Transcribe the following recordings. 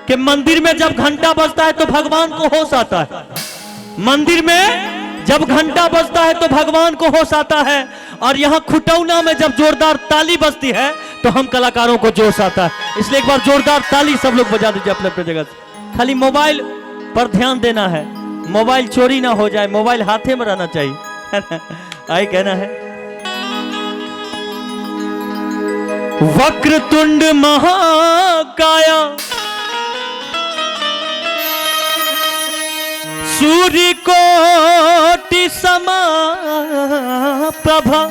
कि मंदिर में जब घंटा बजता है तो भगवान को होश आता है। मंदिर में जब घंटा बजता है तो भगवान को होश आता है, और यहाँ खुटौना में जब जोरदार ताली बजती है तो हम कलाकारों को जोश आता है। इसलिए एक बार जोरदार ताली सब लोग बजा दीजिए अपने अपने जगह से। खाली मोबाइल पर ध्यान देना है, मोबाइल चोरी ना हो जाए, मोबाइल हाथे में रहना चाहिए। आई कहना है, वक्रतुंड महाकाया सूर्य कोटि समा प्रभा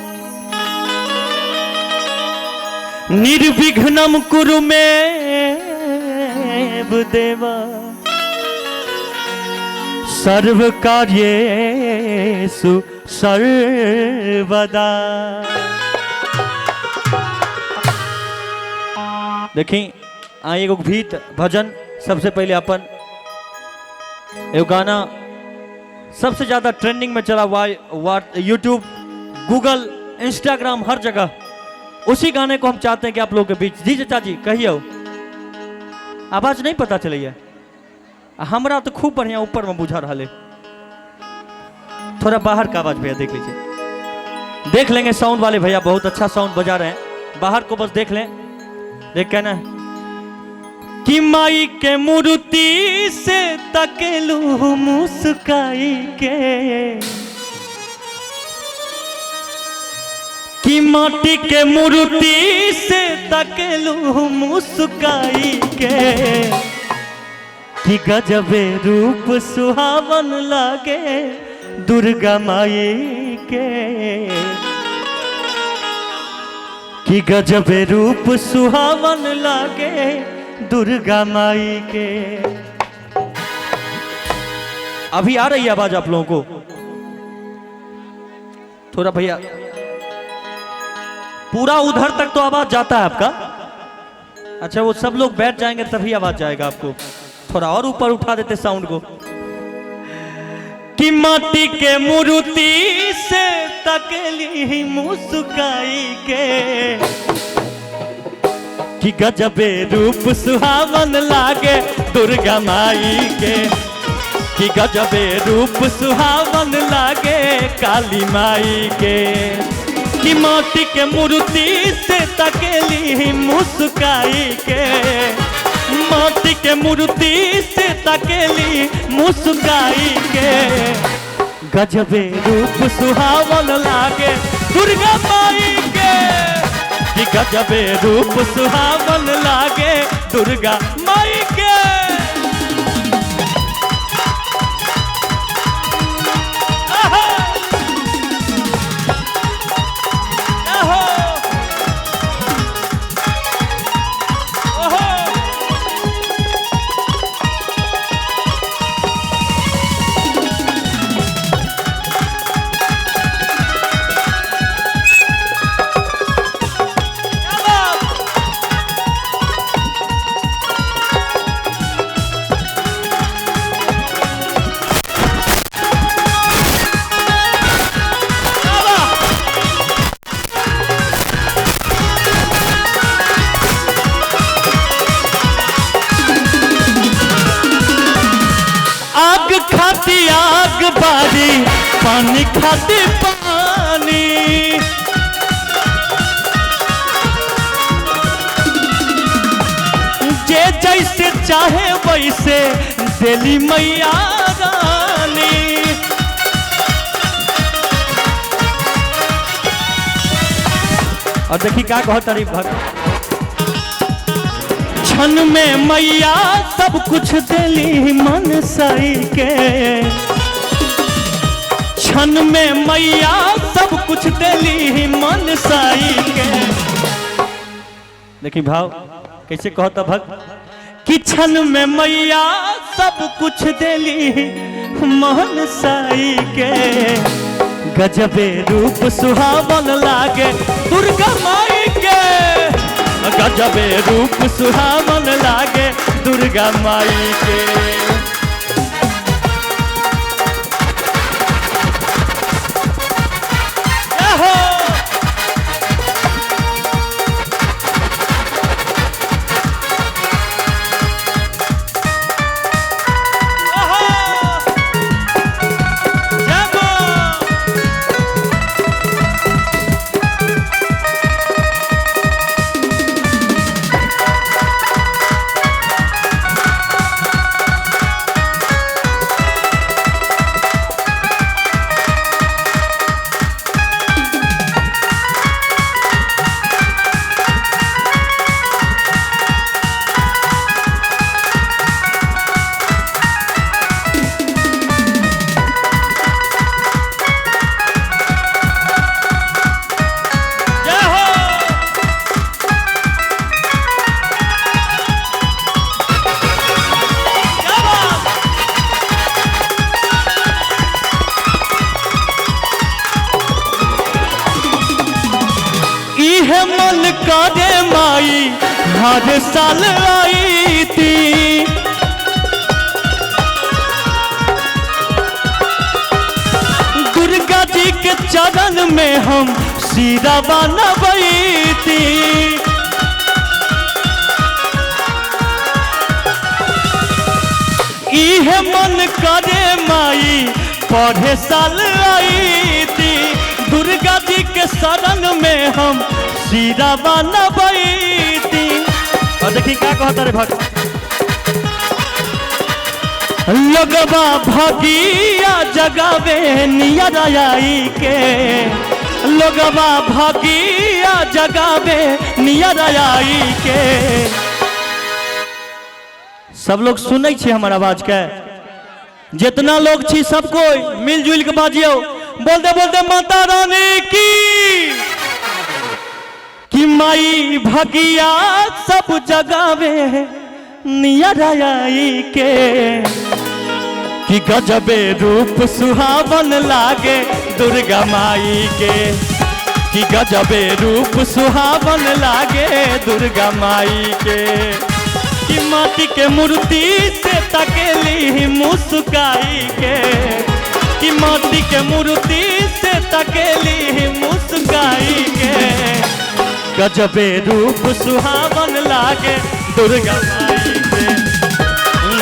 निर्विघ्नं कुरु मे देवा सर्व कार्येषु सर्वदा। देखी आई एगो भीत भजन। सबसे पहले अपन एगो गाना सबसे ज्यादा ट्रेंडिंग में चला हुआ यूट्यूब, गूगल, इंस्टाग्राम, हर जगह उसी गाने को हम चाहते हैं कि आप लोगों के बीच। जी चाचा जी कहिए, आवाज नहीं पता चली है हमरा तो खूब बढ़िया ऊपर में बुझा रहा है। थोड़ा बाहर का आवाज भैया देख लीजिए, देख लेंगे साउंड वाले भैया बहुत अच्छा साउंड बजा रहे हैं, बाहर को बस देख लें। देख कहना है कि माई के मूर्ति से तकेलू मुस्काई के, कि माटी के मूर्ति से तकेलू मुस्काई के, कि गजबे रूप सुहावन लागे दुर्गा माई के, कि गजबे रूप सुहावन लागे दुर्गा माई के। अभी आ रही है आवाज आप लोगों को? थोड़ा भैया पूरा उधर तक तो आवाज जाता है आपका। अच्छा वो सब लोग बैठ जाएंगे तभी आवाज जाएगा आपको। थोड़ा और ऊपर उठा देते साउंड को। कि माटी के मूर्ति से तकली मुस्काई के, कि गजबे रूप सुहावन लागे दुर्गा माई के, कि गजबे रूप सुहावन लागे काली माई के, कि माटी के मूर्ति से तकेली मुस्काई के, माटी के मूर्ति से तकेली मुस्काई के, गजबे रूप सुहावन लागे दुर्गा माई के, कि गजबे रूप सुहावन लागे दुर्गा माई के। आग खाती आग बारी, पानी खाती पानी, जे जैसे चाहे वैसे दिली मैया रानी। और देखी क्या कहता रही भक्त, क्षण में मैया सब कुछ दिली मन साई के, क्षण में मैया सब कुछ दिली मन साई के। देखी भाव कैसे कहता भक्त, कि क्षण में मैया सब कुछ दिली मन साई के, गजबे रूप सुहावन लागे दुर्गा माई के, गजबे रूप सुहावन लागे दुर्गा माई के। हर साल आई थी। दुर्गा जी के चरण में हम सिरवा नवैती। इहे मन करे माई पढ़े साल आई थी, दुर्गा जी के शरण में हम सिरवा नवैती। और देखी क्या कहता रे भक्त, लगवा भगिया जगावे नियर I के, लगवा भगिया जगावे नियर I के। सब लोग सुनै छी हमर आवाज के? जितना लोग छी सब कोई मिलजुल के बाजियो, बोलते बोलते माता रानी की कि माई भगिया सब जगावे नियर I के, कि गजबे रूप सुहावन लागे दुर्गा माई के, कि गजबे रूप सुहावन लागे दुर्गा माई के, कि माटी के मूर्ति से तकेली मुस्काई के, कि माटी के मूर्ति से तकेली मुस्काई के, गजबे रूप सुहावन लागे दुर्गा माई के,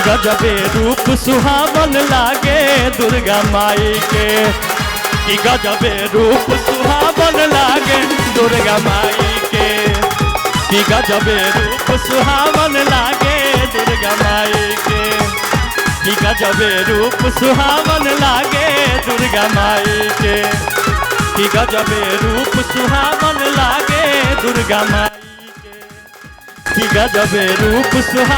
गजबे रूप सुहावन लागे दुर्गा माई के, कि गजबे रूप सुहावन लागे दुर्गा माई के, कि गजबे रूप सुहावन लागे दुर्गा माई के, कि गजबे रूप सुहावन लागे दुर्गा माई के, कि गजबे रूप सुहावन लागे दुर्गा माई के, कि गजबे रूप सुहा